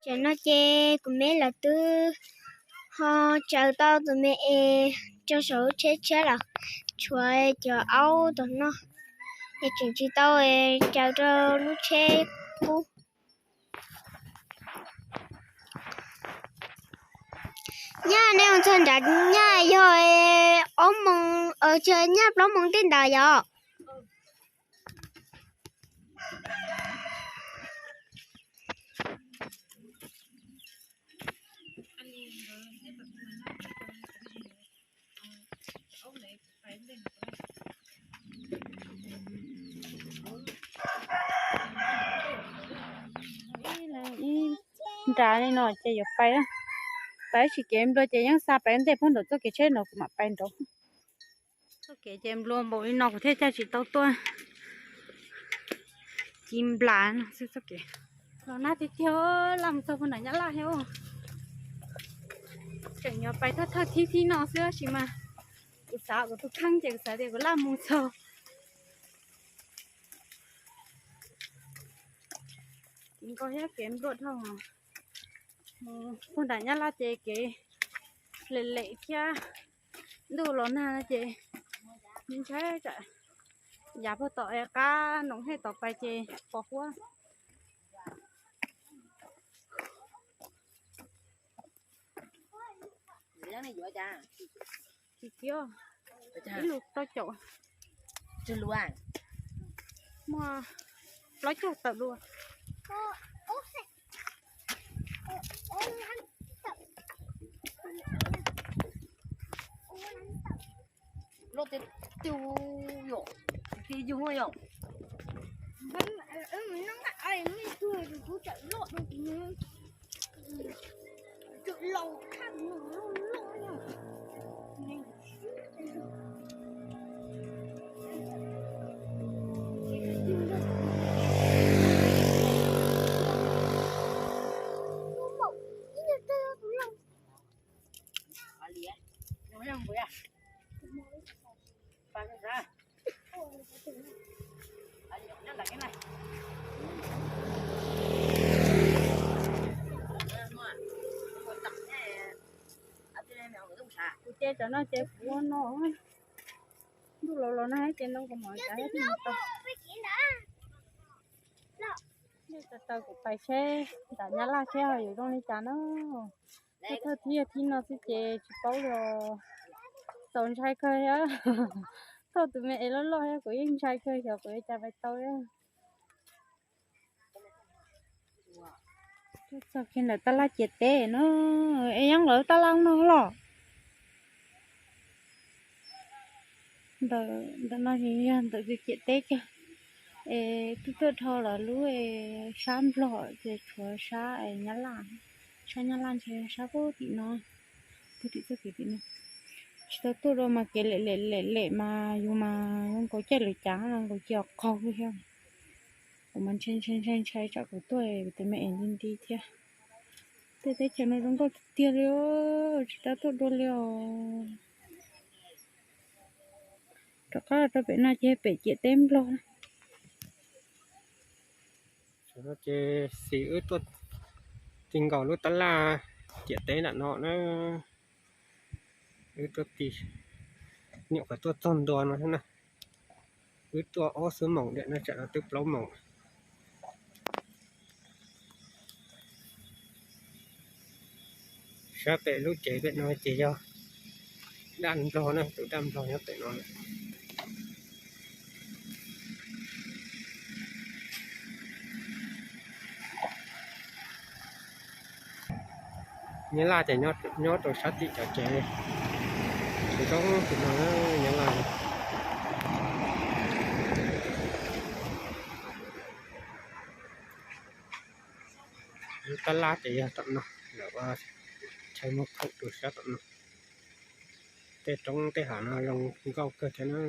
Tam no ces kuv me lawv twb ho tsaws tau tus me es rau saum lub tsheb tshiab lawm, tshuav cov aub tom no es tseem tsis tau tsaws rau lub tsheb pub. Nyaj nej mus txog nrad nyaj yog ob moos, nyaj plaub moos tej ntawd yom. Ib nrad li no ces yuav pais, pais tsis kev nplua ces yeej xa pais ntej puag nraum txoj kev tsheb no kuv mam pais nraud. Txoj kev ces nplua npaum li no kuv thiaj caij tsis tau tuaj. Ci nplas no xwb txoj kev. Los nag tiag tiag, laj mus txog puag nram Nyab Laj thiab. Tseem yuav pais thawj thawj thib thib no xwb tab sis mas kuv xav kuv tus kheej ces kuv xav tias kuv laj mus txog. Kev nkos thiab kev nplua dhau. Puag nram Nyab Laj ces kev lem lem thiab, ntuj los nag no ces ntshai tsam yav puag tom qab noov hej tom pais ces pos huab. Tsis tiag, ib lus rau caum, muaj plaub caug tawm dua. Loj tiag tiag yom, tiag yog yom. Kuv ces tsam no ces kuv ua no, ntuj los los nag ces ntoo kuv mam tsav thiaj mus tau. Tau kuv pais seb nram Nyab Laj seb ho yuav zoo li cas na. Thawj thib thib no xwb ces tsis paub los txaus ntshai kawg thiab. Thauj tus me es loj loj thiab kuv yeej ntshai kawg xyov kuv yuav cas pais tau thiab. Txog kiag ntawm tab laj ciam teb no, es yeej lawv tab laj no los. Ntawm no yog ntawm ciam teb kiag, es twb tuaj dhau lawv lub sab Nplog ces tshuav sab Nyab Laj, sab Nyab Laj ntshe sab puag tim no, puag tim txoj kev tim no. Tsis tau tuaj dua mas kev lem lem lem lem mas yus mas zoo nkaus caij lwm cav no nkaus cia qaug li thiab. Kuv mas ntshai ntshai ntshai ntshai tsam kuv tuaj kuv tus me es nti nti thiab. Tej teb chaws no zoo nkauj tiag tiag li, tsis tau tuaj dua li os. Rov qab rau pem no ces pem ciam teb Nplog. Ces xis wb tuaj ti nkaus lub tab laj ciam teb nram no na. Wb tuaj ti, nyuam qhuav tuaj txog ntua no thiab na. Wb tuaj ob xuab moos diam no tsam no twb plaub moos. Sab pem lub tsev pem no ces yog daj Nplog na, tus daj Nplog nyob pem no. Nyab Laj ces nyob rau sab tim cov tsev, zoo tim no Nyab Laj. Lub tab laj ces yog tom no, lawv ua chaw muag khoom rau sab tom no. Tej roob tej hav no zoo nkauj kawg thiab na.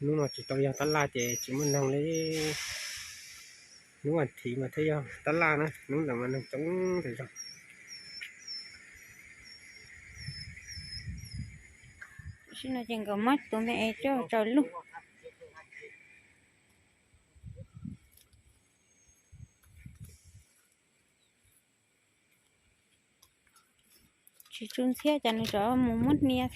Hnub no tsis tau yog tab laj ces tsis muaj neeg li. Hnub vas thiv mas thiaj yog tab laj na, hnub ntawd mas neeg coob tas zog. Tam sim no ces nkawd muab tus me es coj tsaws lug. Tsis tshua ntxhiab ces nws tseem mus muab hnia.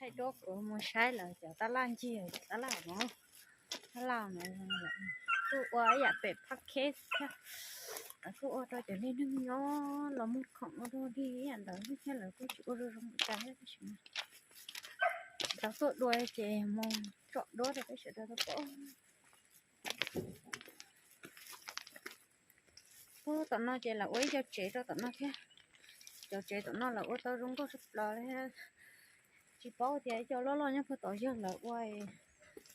Thaij duab kuv mus saib lawv cov tab laj ncig, cov tab laj no, tab laj no kuj ua ib yam pem phab kheb thiab, lawv kuj ua rau cov niag neeg nyob los muag khoom ua dog dig ib yam ntawd thiab, lawv kuj tsis ua zoo zoo li cas thiab tab sis mas tsis tau tuaj dua ces mus tsom duab rau peb sawv daws tau pom. Ub, tom no ces lawv ua ib co tsev rau tom no thiab. Cov tsev tom no lawv ua tau zoo nkauj tshaj plaws li. Tsis paub tias ib co loj loj nyob puag tod yog lawv ua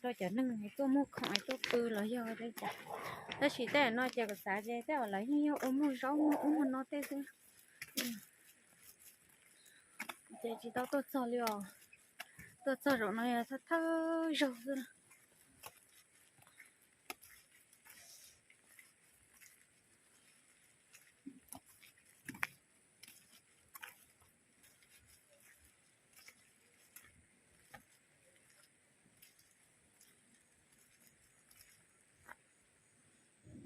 rau cov neeg tuaj muag khoom tuaj pw los yog li cas. Tab sis tej no ces kuv xav ces tej uas lawv yeej yog ua muag zaub muag ub muag no tej xwb. Ces tsis tau tuaj txog li os. Tuaj txog zaum no yog thawj thawj zaug xwb na.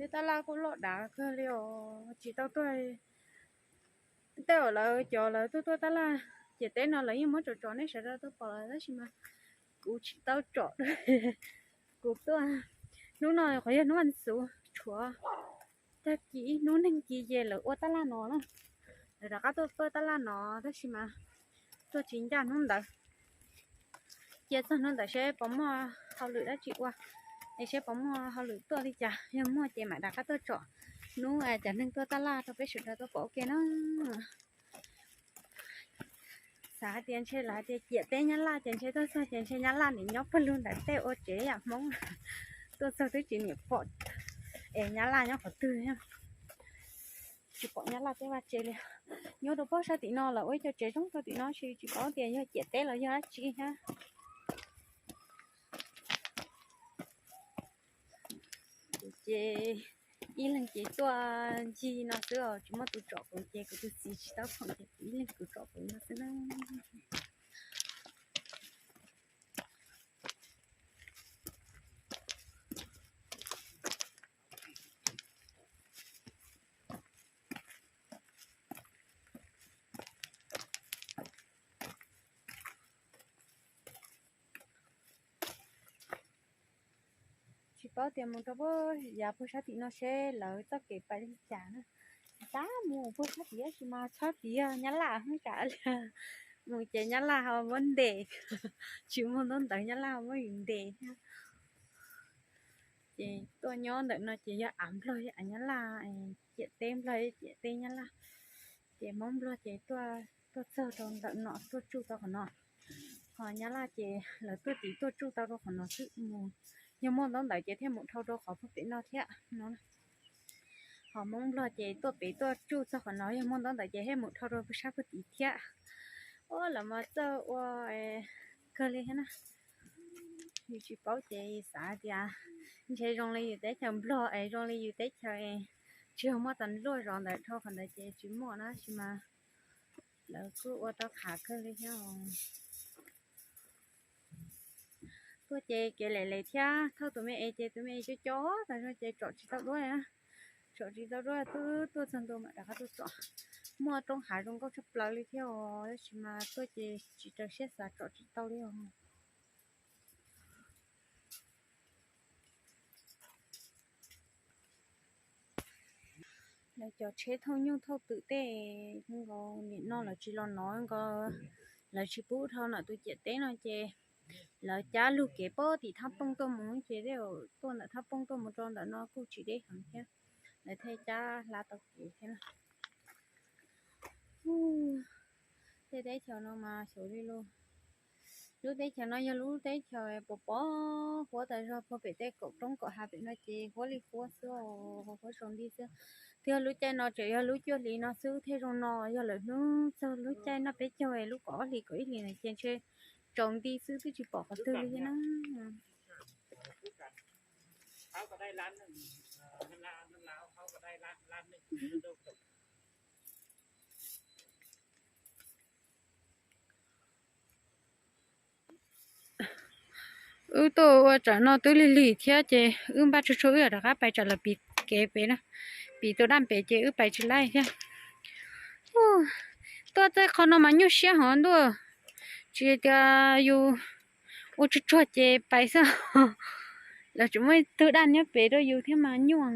Tej tab laj kuj loj dav kawg li os, tsis tau tuaj. Tej uas lawv cov lawv tuaj tuaj tab laj ciam teb no lawv yeej muab tsom tsom nej sawv daws tuaj pom lawm tab sis mas kuv tsis tau tsom, kuv tuaj hnub no qhov yog hnub vas xuv tshuav tag kis ib hnub neeg kis ces lawv ua tab laj no na. Lawv rov qab tuaj tuaj tab laj no tab sis mas tuaj tsis ncaj hnub ntawd. Cia txog hnub ntawd seb puas muaj hauj lwm dab tsi ua, es seb puas muaj hauj lwm tuaj li cas, yog muaj ces mam rov qab tuaj tsom. Hnub cov neeg tuaj tab laj rau peb sawv daws tuaj pom ua ke na. Xav hais tias ntshe lawv hais tias ciam teb nyab laj ces ntshe tuaj txog ces ntshe nyab laj nim nyob pawg lug ntawm tej ua tsev yam Hmoob. Tuaj txog twb tsis nim pom es nyab laj nyob qhov twg thiab. Tsis pom nyab laj tej vaj tse li. Nyob rau pem sab tim no lawv ua ib co tsev zoo rau tim no tab sis tsis paub tias yog ciam teb los yog dab tsi thiab. Ces ib leeg ces tuaj ncig no xwb os, tsis muaj tus tsom kuv ces kuv tus txiv tsis tau khoom ces kuv ib leeg kuv tsom kuv no xwb na. Tsis paub tias mus rau puag yav puag sab tim no seb lawv txoj kev pais li cas na. Xav mus puag sab tid tab sis mas sab tid nyab laj heev tsam li, mus ces nyab laj ho muab ntes, tsis muaj ntaub ntawv nyab laj ho muab yus ntes thiab. Ces tuaj nyob ntawm no ces yog av Nplog, av nyab laj, ciam teb Nplog, ciam teb nyab laj. Ces Hmoob Nplog ces tuaj, tuaj txog rau ntawm no tuaj tsuj tau qhov no. Ho nyab laj ces lawv tuaj tid tuaj tsuj tau rau qhov no xwb, mus, yog muaj ntaub ntawv ces thiaj mus dhau rau qhov puag pem no thiab no. Ho Hmoob Nplog ces tuaj pem tuaj tsuj txog qhov no, yog muaj ntaub ntawv ces thiaj mus dhau rau puag sab puag tid thiab. Ua lawv mas txawj ua kawg li thiab na. Yus tsis paub ces xav tias ntshe zoo li yus teb chaws Nplog es zoo li yus teb chaws es tsis yog muaj tas luaj zov ntawd dhau qhov ntawd ces tsis muaj na tab sis mas lawv kuj ua tau qhav kawg li thiab. Tuaj ces kev lem lem thiab, thauj tus me es ces tus me es cov cov tas zog ces tsom tsis tau duab, tsom tsis tau duab, twb tuaj txog ntua mam rov qab tuaj tsom. Muaj roob hav zoo nkauj tshaj plaws li thiab os tab sis mas tuaj ces tsis raws siab xav tsom tsis tau li os. Lawv cov tsheb thauj nyuj thauj twm tej nkaus nim no lawv tsis los nov nkaus, lawv tsis pub dhau ntawm tus ciam teb no ces lawv cab lug kev puag tim Thab Pooj tuaj mus ces tej zaum tuaj ntawm Thab Pooj tuaj mus rau ntawm no kuj tsis deb heev thiab, lawv thiaj cab hla tau kev thiab na. Tej teb chaws no mas xyov li los, Lub teb chaws no yog lub teb chaws pos pos huab tas zog puag pem tej kaum roob kaum hav pem no ces huab li huab xwb, huab zoo nti xwb. Twb yog lub caij no tseem yog lub cuaj hli no xwb thiaj zoo no, yog lawm hnub txog lub caij noj peb caug lub kaum ob hlis kaum ib hlis no ces ntshe tsaus nti xwb twb tsis pom qhov twg li thiab na. Wb tuaj ua tsam no twb lig lig thiab ces wb npaj tsuag tsuag wb yuav rov qab pais tsam lawm pim kev pem na. Pim tus daj pem ces wb pais tsis laij thiab. Tuaj txog qhov no mas nyuaj siab hov ntuj, tsis tias yus ua tsuag tsuag ces pais xwb. Lawv tseem muaj ib tug daj nyob pem rau yus thiab mas nyuaj.